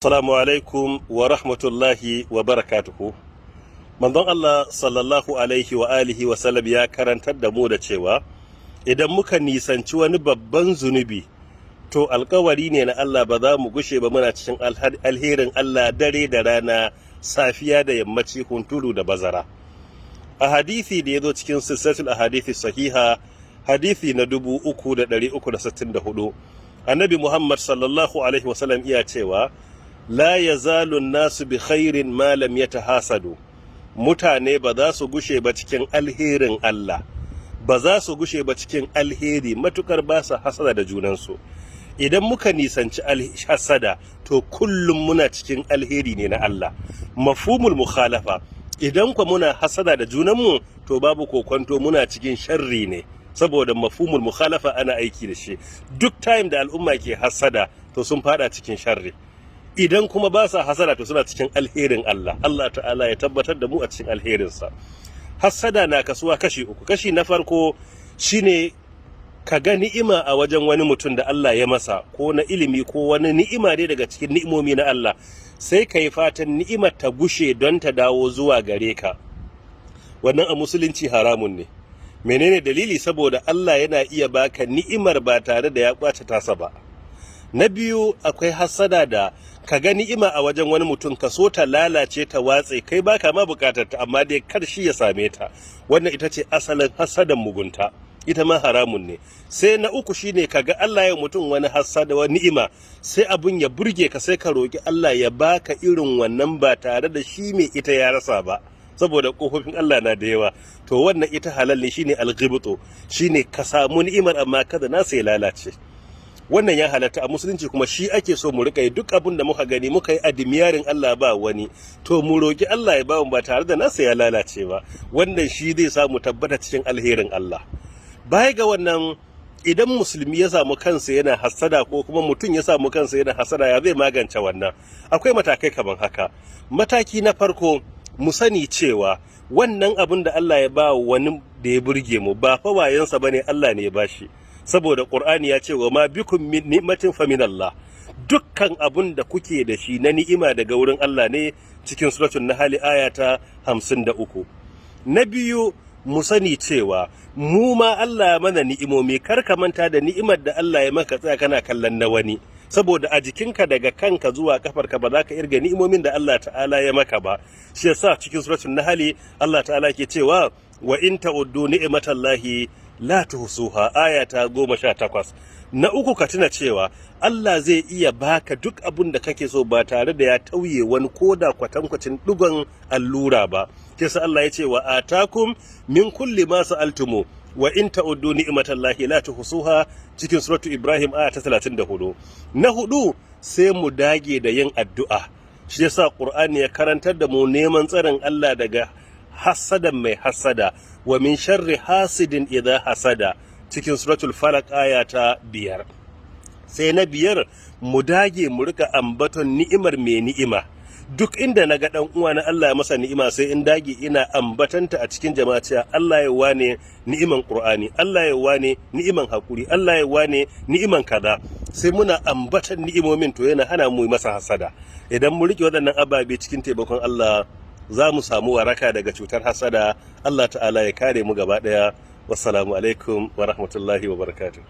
Assalamu alaikum wa rahmatullahi wa barakatuhu. Manzon Allah sallallahu alaihi wa alihi wa sallam ya karantar da mu da cewa idan muka nisanci wani babban zunubi, to alkawari ne na Allah, ba za mu gushe ba muna cikin alherin Allah dare da rana, safiya da yammaci, hunturu da bazara. A hadisi da ya zo cikin Silsilatul Ahadithi Sahiha, hadisi na 3364, Annabi Muhammad sallallahu alaihi wasallam iya cewa: "La yazalu nasu bi khairin ma lam yatahasadu." Mutane ba za su gushe ba cikin alherin Allah, ba za su gushe ba cikin alheri matukar ba su hasada da junansu. Idan muka nisanci hasada, to kullum muna cikin alheri ne na Allah. Mafhumul mukhalafa, idan kwa muna hasada da junanmu, to babu kokonto muna cikin sharri ne, saboda mafhumul mukhalafa ana aiki da shi. Duk time da al'umma ke hasada, to sun fada cikin sharri. Idan kuma ba sa hasada, to suna cikin alherin Allah. Allah ta'ala ya tabbatar da mu a cikin alherinsa. Hasada na kasuwa kashi uku. Kashi na farko shine ka ga ni'ima a wajen wani mutum da Allah ya masa, ko na ilimi ko wani ni'ima ne daga cikin ni'imomi na Allah, sai ka yi fatan ni'imar ta gushe don ta dawo zuwa gare ka. Wannan a Musulunci haramun ne. Menene dalili? Saboda Allah yana iya baka ni'imar ba tare da ya kwace tasa ba. Na biyu, akwai hasada da ka ga ni'ima a wajen wani mutum, ka so ta lalace, ta watse, kai baka ma bukatar ta, amma dai kar shi ya same ta. Wannan ita ce asalin hasadan mugunta, ita ma haramun ne. Sai na uku shine ka ga Allah ya mutum wani hasada, wani ni'ima, sai abun ya burge ka, sai ka roki Allah ya baka irin wannan ba tare da shi mai ita ya rasa ba, saboda kofofin Allah na da yawa. To wannan ita halal ne, shine alghibtu, shine ka samu ni'imar amma kada nasa ya lalace. Wannan ya halatta a Musulunci, kuma shi ake so mu rika yi. Duk abin da muka gani muka yi admiring Allah ba wani, to mu roki Allah ya ba mu ba tare da nasa ya lalace ba. Wannan shi zai samu tabbata cikin alherin Allah. Baya ga wannan, idan Musulmi ya samu kansa yana hasada, ko kuma mutum ya samu kansa yana hasada, ya zai magance wannan? Akwai matakai kamar haka. Mataki na farko, mu sani cewa wannan abin da Allah ya ba wani da ya burge mu, ba fa wayansa bane, Allah ne ya bashi, saboda Qur'ani ya ce: "Wa ma bikum min ni'matin fa min Allah." Dukkan abun da kuke da shi na ni'ima daga wurin Allah ne, cikin Suratul Nahl aya ta 53. Na biyu, mu sani cewa mu ma Allah ya mana ni'imomi. Kar ka manta da ni'imar da Allah ya maka, tsaya kana kallon na wani, saboda a jikinka, daga kanka zuwa kafarka, ba za ka irga ni'imomin da Allah ta'ala ya maka ba. Shi yasa cikin Suratul Nahl Allah ta'ala ke cewa: "Wa in ta'uddu ni'matallahi la tuhsuha", aya ta 18. Na uku, ka tuna cewa Allah zai iya baka duk abin da kake so ba tare da ya tauye wani koda kwatankwacin digon allura ba. Kisa Allah ya ce: "Wa atakum min kulli ma sa'altumu wa in ta'uddu ni'matallahi la tuhsuha", cikin Suratu Ibrahim aya ta 34. Na hudu, sai mu dage da yin addu'a. Shi yasa Qur'ani ya karantar da mu neman tsarin Allah daga hasadan mai hasada, "Wa min sharri hasidin idha hasada", cikin Suratul Falaq aya ta 5. Sai na biyar, mu dage mu rika ambaton ni'imar mai ni'ima. Duk inda na ga dan uwa na Allah ya masa ni'ima, sai in dage ina ambatanta a cikin jama'a cewa Allah ya wane ni'iman Qur'ani, Allah ya wane ni'iman hakuri, Allah ya wane ni'iman kaza. Sai muna ambatan ni'imomin, to yana hana mu masa hasada. Idan mu rike waɗannan ababe, cikin taimakon Allah za mu samu waraka daga cutar hasada. Allah ta'ala ya kare mu gaba ɗaya. Wassalamu alaikum wa rahmatullahi wa barakatuh.